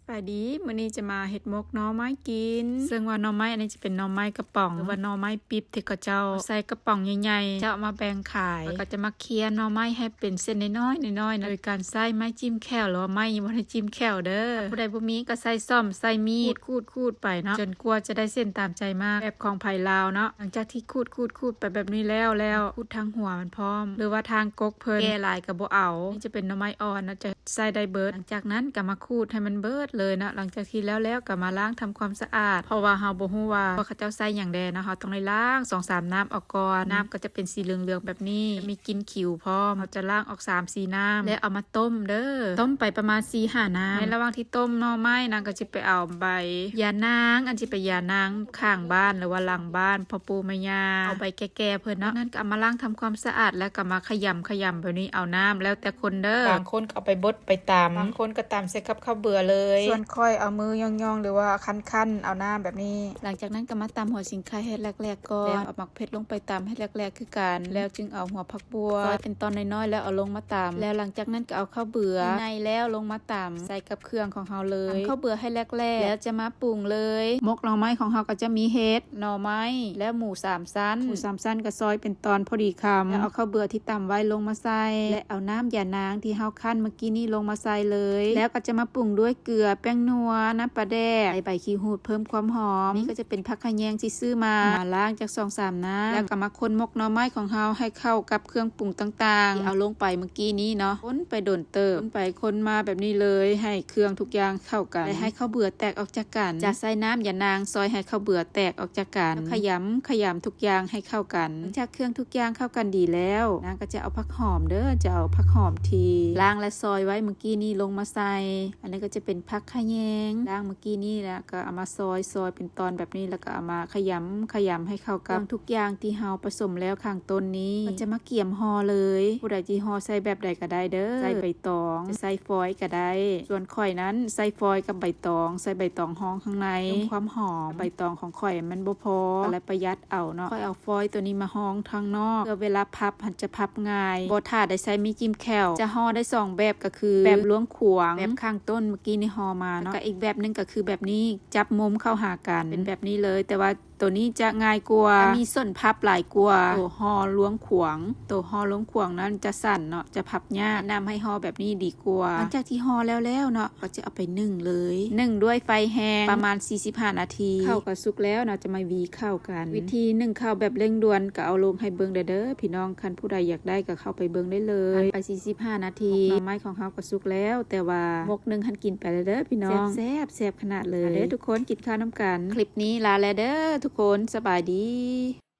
ສະບາຍດີ ມື້ນີ້ຈະມາເຮັດໝົກໜໍ່ໄມ້ກິນ ເຊິ່ງວ່າໜໍ່ໄມ້ອັນນີ້ຈະເປັນໜໍ່ໄມ້ກະປ໋ອງ ຫຼືວ່າໜໍ່ໄມ້ປິບທີ່ເຂົາເຈົ້າເອົາໃສ່ກະປ໋ອງໃຫຍ່ໆ ເຈົ້າເອົາມາແບ່ງຂາຍ ແລ້ວກໍຈະມາເຄຍໜໍ່ໄມ້ໃຫ້ເປັນເສັ້ນນ້ອຍໆ ນ້ອຍໆ ໂດຍການໃຊ້ໄມ້ຈິ້ມແຂ້ວ ຫຼືວ່າໄມ້ບໍ່ໄດ້ຈິ້ມແຂ້ວເດີ. ຜູ້ໃດບໍ່ມີກໍໃຊ້ສ້ອມ ໃຊ້ມີດ ຂູດໆໆໄປເນາະ ຈົນກວ່າຈະໄດ້ເສັ້ນຕາມໃຈມັກ ແບບຂອງໃຜລາວເນາະ. ຫຼັງຈາກທີ່ຂູດໆໆໄປແບບນີ້ແລ້ວ ແລ້ວຂູດທາງຫົວມັນພ້ອມ ຫຼືວ່າທາງກົກເພິ່ນ ແກ່ຫຼາຍກໍບໍ່ເອົາ. ນີ້ຈະເປັນໜໍ່ໄມ້ອ່ອນເນາະ ຈະ ໃຊ້ໄດ້ເບິດ. ຫຼັງຈາກນັ້ນກໍມາຂູດໃຫ້ມັນເບິດເລີຍເນາະ. ຫຼັງຈາກທີ່ແລ້ວໆ ກໍມາລ້າງທຳຄວາມສະອາດ ເພາະວ່າເຮົາບໍ່ຮູ້ວ່າ ວ່າເຂົາເຈົ້າໃຊ້ຫຍັງແດ່ເນາະ. ເຮົາຕ້ອງໄດ້ລ້າງສອງສາມນ້ຳອອກກ່ອນ. ນ້ຳກໍຈະເປັນສີເຫຼືອງໆແບບນີ້ ຈະມີກິ່ນຂິວພ້ອມ. ເຮົາຈະລ້າງອອກສາມສີ່ນ້ຳ ແລ້ວເອົາມາຕົ້ມເດີ. ຕົ້ມໄປປະມານສີ່ຫ້ານ້ຳ. ໃນລະຫວ່າງທີ່ຕົ້ມໜໍ່ໄມ້ນາງກໍຈະໄປເອົາໃບຢານາງ ອັນຊິເປັນຢານາງຂ້າງບ້ານ ຫຼືວ່າຫຼັງບ້ານພໍ່ປູ່ແມ່ຍ່າ ເອົາໃບແກ່ໆເພິ່ນເນາະ. ນັ້ນກໍເອົາມາລ້າງທຳຄວາມສະອາດ ແລ້ວກໍມາຂະຫຍຳຂະຫຍຳແບບນີ້ ເອົານ້ຳແລ້ວແຕ່ຄົນເດີ. ບາງຄົນກໍເອົາໄປບົດໄປຕຳ ບາງຄົນກໍຕຳໃສ່ກັບເຂົ້າເບືອເລີຍ ສ່ວນຂ້ອຍເອົາມືຫຍ້ອງໆ ຫຼືວ່າຄັ້ນໆເອົານ້ຳແບບນີ້. ຫຼັງຈາກນັ້ນກໍມາຕຳຫົວສີໄຄໃຫ້ແຫຼກໆກ່ອນ ແລ້ວເອົາໝາກເຜັດລົງໄປຕຳໃຫ້ແຫຼກໆຄືກັນ ແລ້ວຈຶ່ງເອົາຫົວຜັກບົວ ຊອຍເປັນຕອນນ້ອຍໆ ແລ້ວເອົາລົງມາຕຳ. ແລ້ວຫຼັງຈາກນັ້ນກໍເອົາເຂົ້າເບືອທີ່ໃນແລ້ວລົງມາຕຳໃສ່ກັບເຄື່ອງຂອງເຮົາເລີຍ ຕຳເຂົ້າເບືອໃຫ້ແຫຼກໆ ແລ້ວຈະມາປຸງເລີຍ. ໝົກໜໍ່ໄມ້ຂອງເຮົາກໍຈະມີເຫັດ ໜໍ່ໄມ້ແລະໝູສາມຊັ້ນ. ໝູສາມຊັ້ນກໍຊອຍເປັນຕອນພໍດີຄຳ ແລ້ວເອົາເຂົ້າເບືອທີ່ຕຳໄວ້ລົງມາໃສ່ ແລະເອົານ້ຳຢານາງທີ່ເຮົາຄັ້ນເມື່ອກີ້ນີ້ລົງມາໃສ່ເລີຍ. ແລ້ວກໍຈະມາປຸງດ້ວຍເກືອ ແປ້ງນົວ ນ້ຳປາແດກ ໃສ່ໃບຂີ້ຫູດເພີ່ມຄວາມຫອມ. ນີ້ກໍຈະເປັນຜັກຂະແຍງທີ່ຊື້ມາ ເອົາມາລ້າງຈັກສອງສາມນ້ຳ ແລ້ວກໍມາຄົນໝົກໜໍ່ໄມ້ຂອງເຮົາໃຫ້ເຂົ້າກັບເຄື່ອງປຸງຕ່າງໆ ທີ່ເອົາລົງໄປເມື່ອກີ້ນີ້ເນາະ. ຄົນໄປດົນເຕີບ ຄົນໄປຄົນມາແບບນີ້ເລີຍ ໃຫ້ເຄື່ອງທຸກຢ່າງເຂົ້າກັນ ແລະໃຫ້ເຂົ້າເບືອແຕກອອກຈາກກັນ. ຈະໃສ່ນ້ຳຢານາງຊອຍໃຫ້ເຂົ້າເບືອແຕກອອກຈາກກັນ ແລ້ວຂະຫຍຳຂະຫຍຳທຸກຢ່າງໃຫ້ເຂົ້າກັນ. ຫຼັງຈາກເຄື່ອງທຸກຢ່າງເຂົ້າກັນດີແລ້ວ ນາງກໍຈະເອົາຜັກຫອມເດີ ຈະເອົາຜັກຫອມທີ່ລ້າງ ແລະຊອຍໄວ້ເມື່ອກີ້ນີ້ລົງມາໃສ່. ອັນນີ້ກໍຈະເປັນຜັກຂະແຍງ ລ້າງເມື່ອກີ້ນີ້ ແລ້ວກໍເອົາມາຊອຍ ຊອຍເປັນຕອນແບບນີ້ ແລ້ວກໍເອົາມາຂະຫຍຳຂະຫຍຳໃຫ້ເຂົ້າກັບເຄື່ອງທຸກຢ່າງທີ່ເຮົາປະສົມແລ້ວຂ້າງຕົ້ນນີ້. ກໍຈະມາກຽມຫໍ່ເລີຍ ຜູ້ໃດທີ່ຫໍ່ໃສ່ແບບໃດກໍໄດ້ເດີ ໃສ່ໃບຕອງ ຈະໃສ່ຟອຍກໍໄດ້. ສ່ວນຂ້ອຍນັ້ນໃສ່ຟອຍກັບໃບຕອງ ໃສ່ໃບຕອງຮອງຂ້າງໃນ ເພີ່ມຄວາມຫອມ. ໃບຕອງຂອງຂ້ອຍມັນບໍ່ພໍ ກໍເລີຍປະຢັດເອົາເນາະ. ຂ້ອຍເອົາຟອຍໂຕນີ້ມາຮອງທາງນອກ ເພື່ອເວລາພັບຫັ້ນຈະພັບງ່າຍ ບໍ່ຖ້າໄດ້ໃຊ້ໄມ້ຈິ້ມແຂ້ວ. ຈະຫໍ່ໄດ້ສອງແບບ ກໍຄືແບບລວງຂວາງ ແບບຂ້າງຕົ້ນເມື່ອກີ້ນີ້ຫໍ່ມາເນາະ ແລ້ວກໍອີກແບບໜຶ່ງກໍຄືແບບນີ້ ຈັບມຸມເຂົ້າຫາກັນ ເປັນແບບນີ້ເລີຍ. ແຕ່ວ່າໂຕນີ້ຈະງ່າຍກວ່າ ຈະມີສົ້ນພັບຫຼາຍກວ່າໂຕຫໍ່ລວງຂວາງ. ໂຕຫໍ່ລວງຂວາງນັ້ນຈະສັ້ນເນາະ ຈະພັບຍາກ ແນະນຳໃຫ້ຫໍ່ແບບນີ້ດີກວ່າ. ຫຼັງຈາກທີ່ຫໍ່ແລ້ວໆເນາະ ກໍຈະເອົາໄປໜຶ້ງເລີຍ ໜຶ້ງດ້ວຍໄຟແຮງປະມານສີ່ສິບຫ້ານາທີ. ເຂົ້າກໍສຸກແລ້ວເນາະ ຈະມາຫວີເຂົ້າກັນ. ວິທີໜຶ້ງເຂົ້າແບບເລັ່ງດ່ວນກໍເອົາລົງໃຫ້ເບິ່ງແດ່ເດີພີ່ນ້ອງ. ຄັນຜູ້ໃດຢາກໄດ້ກໍເຂົ້າໄປເບິ່ງໄດ້ເລີຍ. ຜ່ານໄປສີ່ສິບຫ້ານາທີ ໝົກໜໍ່ໄມ້ຂອງເຮົາກໍສຸກແລ້ວ ແຕ່ວ່າໝົກໜຶ່ງຫັ້ນກິນໄປແລ້ວເດີພີ່ນ້ອງ. ແຊບໆ ແຊບຂະໜາດເລີຍ. ມາເດີທຸກຄົນ ກິນເຂົ້ານຳກັນ. ຄລິບນີ້ລາແລ້ວເດີທຸກຄົນ ສະບາຍດີ.